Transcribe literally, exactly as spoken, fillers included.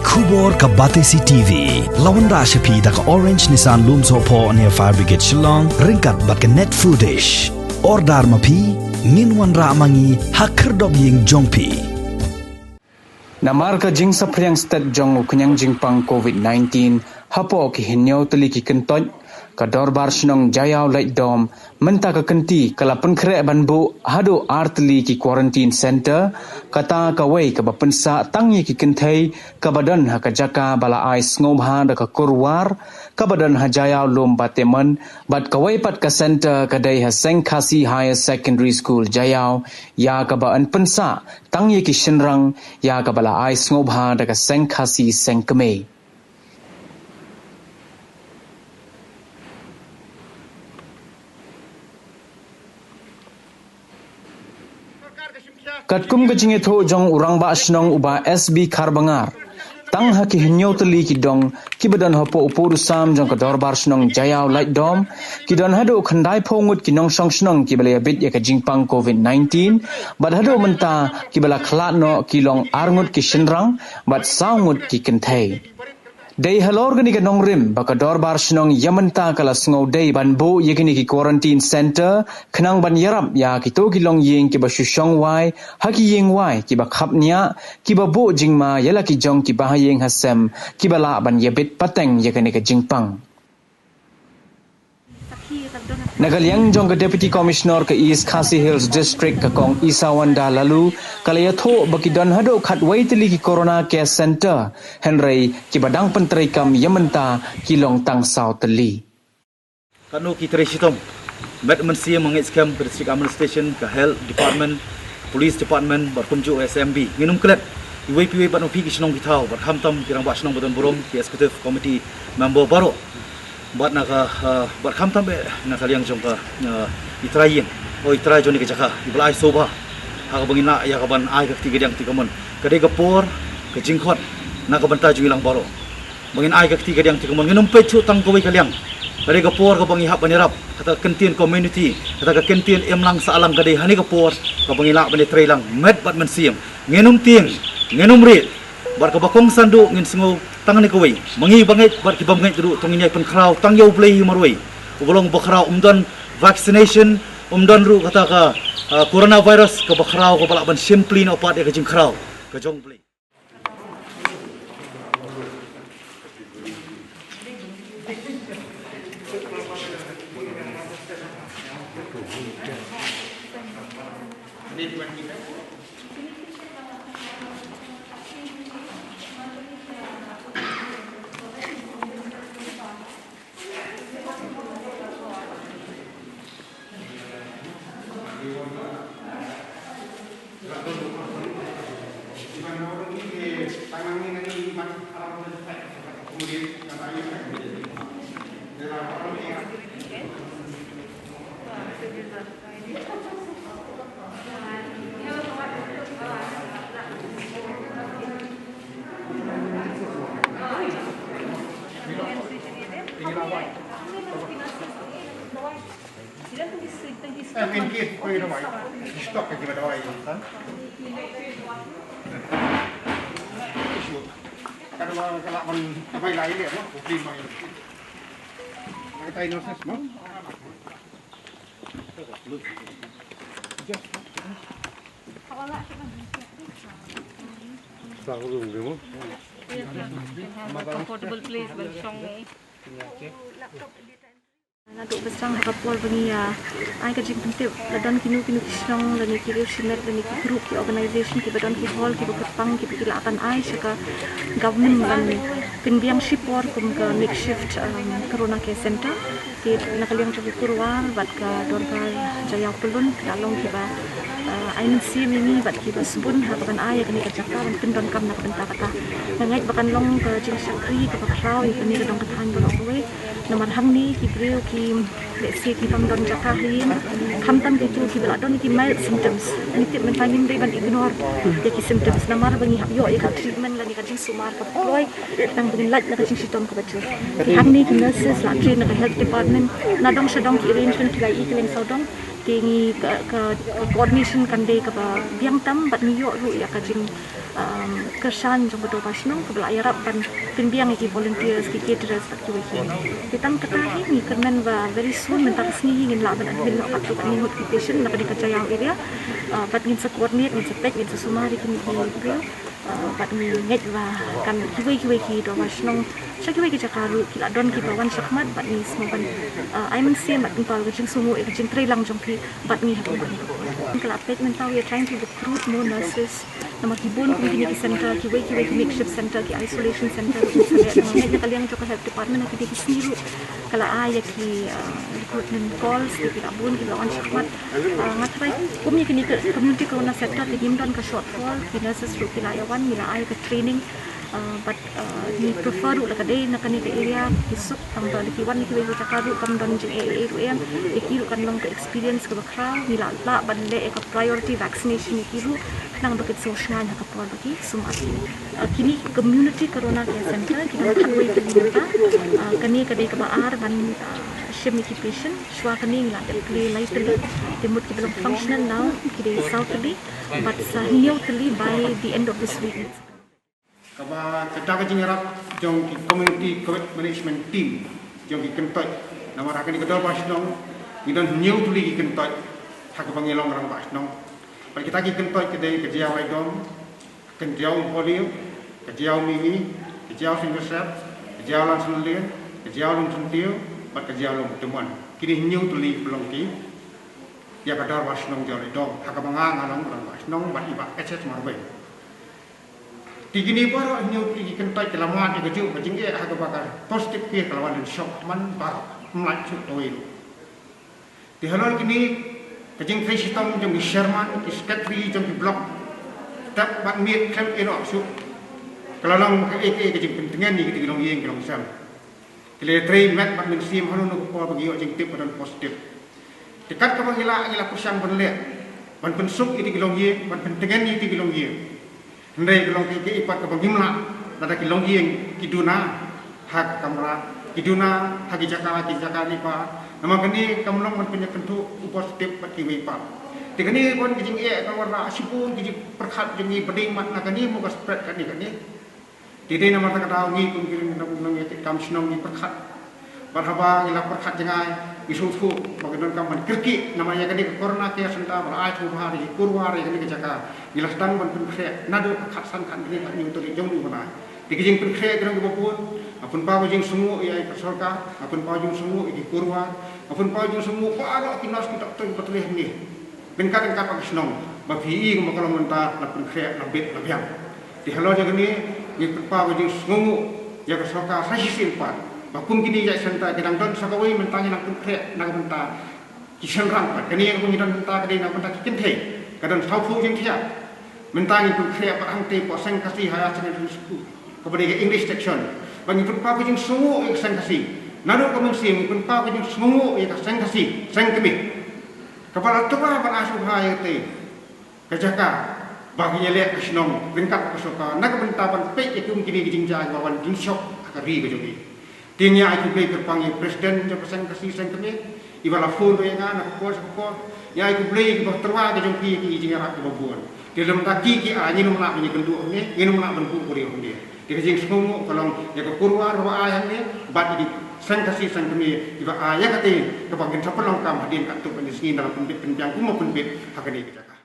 Khubor ka Batesi T V la wanrah sha phi da ka Orange Nissan Lumsohphoh near Fire Brigade Shillong, ryngkat bad ka Net Foodish. Order ma phi, ngin wanrah ma ngi ha khyrdop ïing jong phi. Namar ka jingsaphriang stet jong u khñiang jingpang covid nineteen, hapoh ki hynñiew tylli ki kyntoit, ka Dorbar Shnong Jaïaw Laitdom mynta ka kynti ka la pynkhreh ban buh haduh ar tylli ki quarantine center, kata kawei kaba pynsah tang ïa ki kynthei, kaba don ha ka jaka ba la ai sngewbha da ka Kurwar, kaba don ha Jaïaw Lum Batemon, bad kawei pat ka center ka dei ha Seng Khasi Higher Secondary School Jaïaw, ïa kaba yn pynsah tang ïa ki shynrang, ïa kaba la ai sngewbha da ka Seng Khasi Seng Kmie. Katkum ka jingïathuh jong u Rangbah Shnong u Bah S B Kharbangor, tang ha ki hynñiew tylli ki dong kiba don hapoh u pud u sam jong ka Dorbar Shnong Jaïaw Laitdom, ki don haduh khyndai phew ngut ki nongshong shnong kiba la ïabit ïa ka jingpang covid nineteen, bad haduh mynta kiba la khlad noh ki long ar ngut ki shynrang bad saw ngut ki kynthei. Dei halor kane ka nongrim ba ka Dorbar Shnong ïa mynta ka la sngewdei ban buh ïa kine ki quarantine center, khnang ban ïarap ïa kito ki longïing kiba shu shong wai ha ki ïing wai kiba khapngiah, kiba buh jingma ïa la ki jong ki bahaïing hasem kiba lah ban ïabit pateng ïa kane ka jingpang. Na ka liang jong ka Deputy Commissioner ka East Khasi Hills District, ka Kong Isawanda Laloo, ka la ïathuh ba ki don haduh khatwei tylli ki Corona Care Center, hynrei kiba dang pyntreikam ïa mynta ki long tang saw tylli. Katno ki trei shitom, met mynsiem, ma ngeit skhem ka District Administration, ka Health Department, Police Department bad kumjuh S M B, ngin ym klet iwei pa iwei bad ma phi ki shnong ki thaw, bad khamtam ki Rangbah Shnong ba don burom, ki Executive Committee member baroh, bad na ka, ah, bad khamtam eh na ka liang jong ka, ah, i trai ïing, o i trai jong kane ka jaka, iba la ai sngewbha ha kaba ngin lah ïa kaban ai ka kti kadiang kti kamon. Ka dei ka por ka jingkhot na ka bynta jong ngi lang baroh ba ngin ai ka kti kadiang kti kamon. Ngin ym peit shuh tang kawei ka liang. Ka dei ka por kaba ngi hap ban ïarap, kata ka kyntien community, kata ka kyntien imlang sahlang, ka dei ha kane ka por kaba ngi lah ban ïatreilang met bad mynsiem. Ngin ym tieng, ngin ym rieh. Bad kaba kongsan ruh ngin sngew tang kane kawei, ma ngi ba ngeit bad ki bym ngeit ruh, to ngin ïai pynkhraw tang ïa U Blei hi marwei, uba long uba khraw. Ym don vaccination, ym don ruh kata ka, ah, coronavirus kaba khraw kaba lah ban shim plie noh pat ïa ka jingkhraw ka jong U Blei. Eh, main gate ko ïa dawai. Di stock ka jingdawai kan. Ka dawai ka lah ban bai lai leh mo. Ka tai nurses mo. Sa ko room dei mo. Comfortable place ban shong ne. Naduh ba sdang ha ka por ba ngi ïa ai ka jingpyntip, la don kino kino ki shnong lane ki riew shimet lane ki group, ki organization kiba don ki hall kiba kyrpang kiba ki lah ban ai sha ka government ban pynbiang shipor kum ka makeshift, um, Corona Care Center. Te na ka liang jong u Kurwar bad ka Dorbar Jaïaw Pyllun, la long kiba, uh, ai mynsiem ïa ngi bad kiba sbun ha kaban ai ïa kane ka jaka ban pyndonkam na ka bynta kata. Nga ngeit ba kan long ka jingshakri kaba khraw ïa kane ka dong ka thaiñ baroh kawei. Namar hangne ki briew ki, let's say, ki bym don jaka ha ïing, khamtam kito kiba la don ki mild symptoms. Ngi tip mynta ngim dei ban ignore ïa ki symptoms namar ba ngi hap ïoh ïa ka treatment lane ka jingsumar kaba kloi, khnang ba ngin lait na ka jingshitom kaba jur. Te hangne ki nurses la train na ka health department, na dong sha dong ki arrangement ki la ïoh ki leng sawdong. Te ngi ka, ka, ka coordination kan dei kaba biang tam bad ngi ïoh ruh ïa ka jing um, kyrshan jong ka Dorbar Shnong kaba la ïarap ban pynbiang ïa ki volunteers, ki caterers bad kiwei kiwei. Te tang kata hi ngi kyrmen ba very soon mynta ka sngi hi ngin lah ban admit noh katto katne ngut ki patient na kane ka Jaïaw area. Uh, bad ngin sa coordinate, ngin sa peit, ngin sa sumar ïa kine ki briew. Uh, bad ngi ngeit ba kan kiwei kiwei ki Dorbar Shnong sha kiwei ki jaka ruh ki la don kiba wan shakhmat bad ngi sngewbha ban, uh, ai mynsiem bad pynpaw ka jingsngewnguh ïa ka jingtrei lang jong ki bad ngi ha kum kane ka por. Ka la peit mynta we are trying to recruit more nurses. Namar ki bun kum kine ki center, kiwei kiwei ki makeshift center, ki isolation center ruh ki sa leh. Namar ngeit na ka liang jong ka health department ha kine ki sngi ruh ka la ai ïa ki, uh, recruitment calls ïa ki la bun kiba wan shakhmat. Uh, nga tharai kum ïa kine ki community corona center te ngim don ka shortfall, ki nurses ruh ki la ïa wan, ngi la ai ka training. Uh, but, uh, ngi prefer ruh lada ka dei na kane ka area Kisuk, tang ba lada ki wan na kiwei ki jaka ruh kam don jingeh ei ei ruh em, ïa ki ruh kan long ka experience kaba khraw. Ngi la lah ban leh ïa ka priority vaccination ïa ki ruh khnang ba kin sngewshngaiñ ha ka por ba ki sumar. Uh, kine ki community corona care center ki don khatwei tylli mynta. Uh, kane ka dei kaba ar ban, uh, shim ïa ki patient. Shuwa kane ngi la dep plie lai tylli, te mut kiba long functional now ki dei saw tylli, bad sa hynñiew tylli by the end of this week. Kaba kata ka jingïarap jong ki community COVID management team jong ki kyntoit. Namar ha kane ka Dorbar Shnong ngi don hynñiew tylli ki kyntoit ha kaba ngi long rangbah shnong. Bad kita ki kyntoit ki dei ka Jaïaw Laitdom, ka Jaïaw Umphawliem, ka Jaïaw Mihngi, ka Jaïaw Saint Joseph, ka Jaïaw Langsonlien, ka Jaïaw Lumsyntiew bad ka Jaïaw Lum Tymmen. Kine hynñiew tylli ki long ki ïa ka Dorbar Shnong Jaïaw Laitdom ha kaba nga nga long rangbah shnong bad i Bah H S Marbei. Te kine baroh hynñiew tylli ki kyntoit ki la mad ïa kajuh ka jingeh ha kaba ka positive case ka la wan lynshop man baroh, ym lait shuh tawei ruh. Te halor kine ka jingtrei shitom jong ki chairman, ki secretary jong ki block, tep bad miet khlem ïehnoh shuh, ka la long kaei kaei ka jingpyntngen ïa kita ki longïing ki longsem. Ki la trei met bad mynsiem halor kano ka por ba ki ïoh jingtip ba don positive. Te kat kaba ngi lah ngi la pyrshang ban leh ban pynsuk ïa kita ki longïing, ban pyntngen ïa kita ki longïing. Hynrei ka long kaei kaei pat kaba ngim lah lada ki longïing ki duna ha ka kamra, ki duna ha ki jaka ki jaka ne pat. Namar kane kam long ban pynïakynduh u positive bad kiwei pat. Te kane ka long ka jingeh ka wanrah shibun ki jingpyrkhat jong ngi ba dei mat na kane mo ka spread kane kane. Te dei namar kata ka daw ngi kum ki nongïakitkam shnong ngi pyrkhat. Bad haba ngi la pyrkhat jngai ngi sngewthuh ba ka donkam ban kyrkieh namar ïa kane ka corona care center ba la ai sngewbha ïa ki kur war ïa kane ka jaka. Ngi la sdang ban pynkhreh naduh ka khatsan khathynriew khathynñiew tarik jong u bnai. Te ki jingpynkhreh ki long kiba bun. Nga pynpaw ka jingsngewnguh ïa ka sorkar, nga pynpaw jingsngewnguh ïa ki kur war, nga pynpaw jingsngewnguh baroh ki nurse ki doktor kiba trei hangne. Ryngkat ryngkat bad ka shnong ba phi i kumba ka long mynta la pynkhreh la bit la biang. Te halor jong kane ngi pynpaw ka jingsngewnguh ïa ka sorkar sa shisien pat ba kum kine ki jait center ki dang don sa kawei mynta ngi nang pynkhreh na ka bynta ki shynrang pat. Kane kaba ngi don mynta ka dei na ka bynta ki kynthei, ka don sawphew jingthiah. Mynta ngi pynkhreh pat hangtei hapoh Seng Khasi Higher Secondary School kaba dei ka English section. Bad ngi pynpaw ka jingsngewnguh ïa ka Seng Khasi, naduh ka mynsiem ngi pynpaw ka jingsngewnguh ïa ka Seng Khasi Seng Kmie. Kaba la tyrwa ban ai sngewbha ïa katei ka jaka ba kin ïaleh ka shnong ryngkat ka sorkar na ka bynta ban peit ïa kum kine ki jingjia ba wan jingshop ha ka ri ka jong ngi. Te ngi ai khublei kyrpang ïa u president jong ka Seng Khasi Seng Kmie iba la phone ïa nga na ka por sha ka por. Ngi ai khublei ïa kiba tyrwa ka jong phi ïa ki jingïarap kiba bun. Te lymda ki ki ai ngin ym lah ban ïakynduh hangne, ngin ym lah ban buh briew hangne. Te ka jingsngewnguh ka long ïa ka kur war ba ai hangne bad ïa ki Seng Khasi Seng Kmie kiba ai ïa katei kaba ngin sa pynlong kam hadien katto katne sngi na la pynbit pynbiang kumba pynbit ha kane ka jaka.